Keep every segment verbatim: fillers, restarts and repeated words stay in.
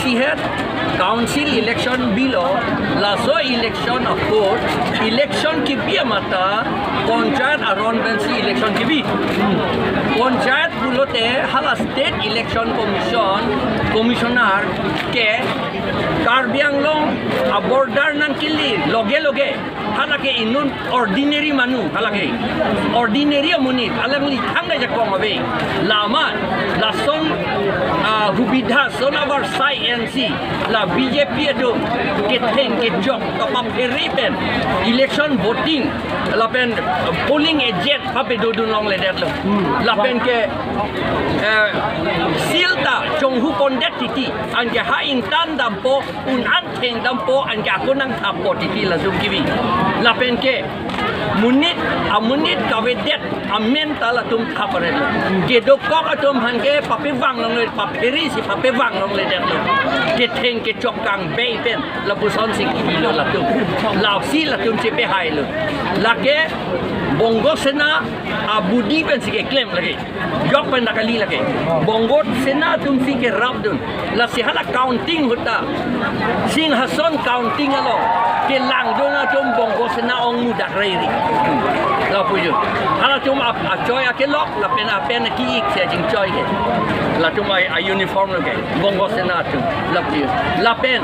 Sihet council election bilo, laso election a-code, election kebi amata, panchayat aron pensi election kebi. Panchayat pulote hala State Election Commission, Commissioner ke Karbi Anglong a-border nangkele loge loge, halake inut ordinary manu, halake ordinary amonit, alangli thangta jakong ave. Lama, lason, ah, hubidha, son abar sai N C, la B J P atum ketheng kechok kapaphere pen election voting, lapen, ah, polling agent papedodun longledetlo. Lapen ke, eh, silta chonghu pondet titi, anke ha ingtan dampo, un-an thengdampo, anke ako nangthappo titi latum kebi. Lapen ke monit, amonit kavedet amen ta latum thap aret lo. Kedokok atum aphan ke papevang longle, paphere si papevang longledetlo. Ketheng kechok kangbei pen lapuson si kebilo latum. Lasi latum chepehailo. Lake Bongo Sena abudi pensi keklem lake. Jok pen ta kali lake. Bongo Sena atumsi kerapdun. Lasi hala counting ahut ta, Singhason counting along kelangdun atum Bongo Sena ong mudak rairi. Lapu jo. Halatum ap-, achoi akelok, lapen apen ki-ik si achingchoi ke. Latum a, a-uniform lo ke. Bongo Sena atum. Lapu jo. Lapen,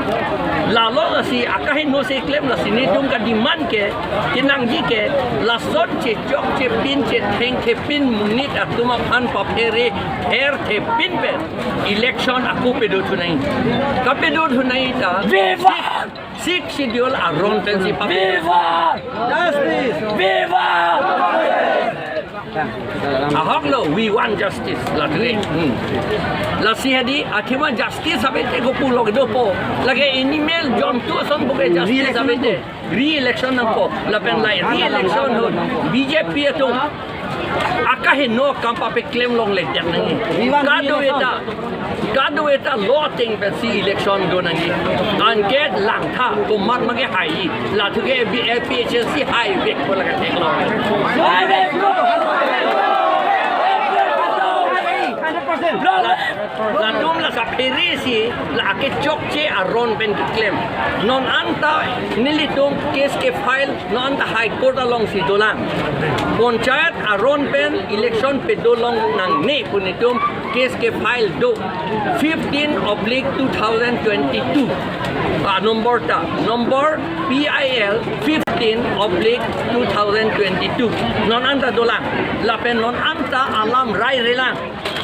lalo lasi akaheno si klem, lasi netum kademand ke, kenangji ke, lason chechok chepin chetheng thepin monit atum aphan paphere ther thepin pen election ako pedothunai. Kapedothunai ta. Viva! Sixth Schedule aron pensi papedo. Viva! Justice! Viva! Ahok lo, we want justice. Lake. Hmm. Lasi hadi, athema justice avete ko pulo kedopo. Lake animal jontu ason puke justice avete. Re-election nangpo, lapen la re-election ahut B J P atum akaheno kam papeklem longledet nangji. Kadokave ta, kadokave ta law ateng pensi election do nangji. Anke langtha, komat make hai, lathu ke B-, A P H L C hai vekpo lake theklong. Latum la kaphere si, la akechokche aron pen keklem. Non anta nelitum case ke-file, non anta High Court alongsi dolang. Panchayat aron pen election pedolong nangne pu netum case ke-file do. Fifteen oblique two thousand twenty-two. Ah, number ta, number P I L fifteen oblique two thousand twenty-two. Non anta dolang. Lapen non anta alam rairelang.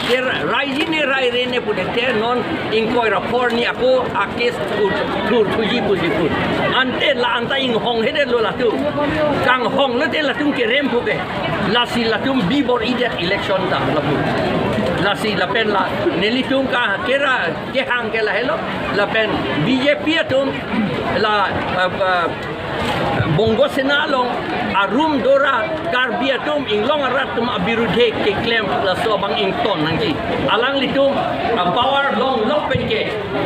Ke raiji ne raire ne pudet te non ingkoi ra phor ni ako a-case thur, thurthuji puji pu. Ante la anta inghonghedet lo latum. Kanghong lote latum kerem puke. Lasi latum bi bor-idet election ta lapu. Lasi lapen la nelitum ka kera kehang ke lahelo. Lapen B J P atum la, ah, ah, Bongo Sena along arum dora Karbi atum inglong arat atum abirudhe keklem laso abang ington nangji. Alanglitum, ah, power longlok pen ke,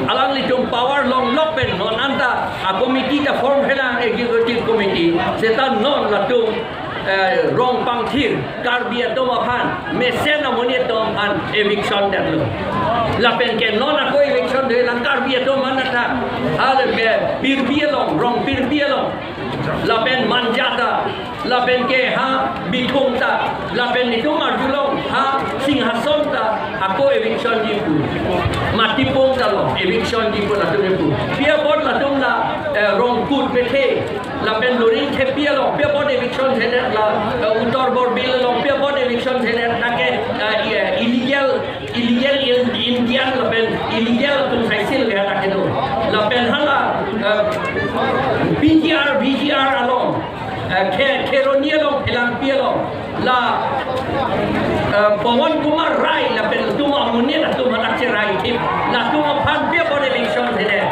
alanglitum power longlok pen non anta a-committee ta form-helang, executive committee, seta non latum, eh, rong pangthir Karbi atum aphan mesen amonit atum aphan eviction detlo. Lapen ke non ako eviction dolang Karbi atum aphan athak. Halapen ke Pirbi along, rong Pirbi along. Lapen Manja ta, lapen ke ha Bithung ta, lapen netum arjulong ha Singhason ta, ako eviction ji pu. Matipung ta lo, eviction ji pu latum pu. Pi apot latum la, eh, Rongkut Bethe, lapen Loringthepi along, pi apot eviction thedet la, eh, Uttar Borbil along, pi apot eviction thedet lake, eh, i-, illegal, illegal in-, Indian lapen illegal atum saisil le lake do. Lapen hala, eh, P G R, V G R along, eh, Khe-, Kheroni along, Phelangpi along, la, eh, Pawan Kumar Rai lapen latum amonit atum hadak cherai thip, latum aphan pi apot eviction thedet.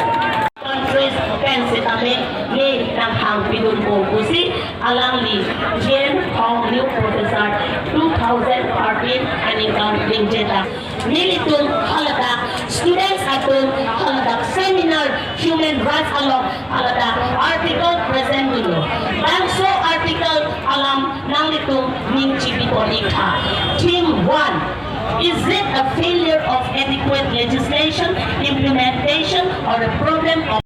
Countries pen setame ne nanghang pidun po pusi alangli J N Thong New Professor two thousand thirteen aningkan ringjeta. Nelitum haladak students atum haladak seminar human rights along haladak article present dunlo. Bangso article alam nanglitum ning chibi pon-ik tha. Theme one, is it a failure of adequate legislation implementation or a problem of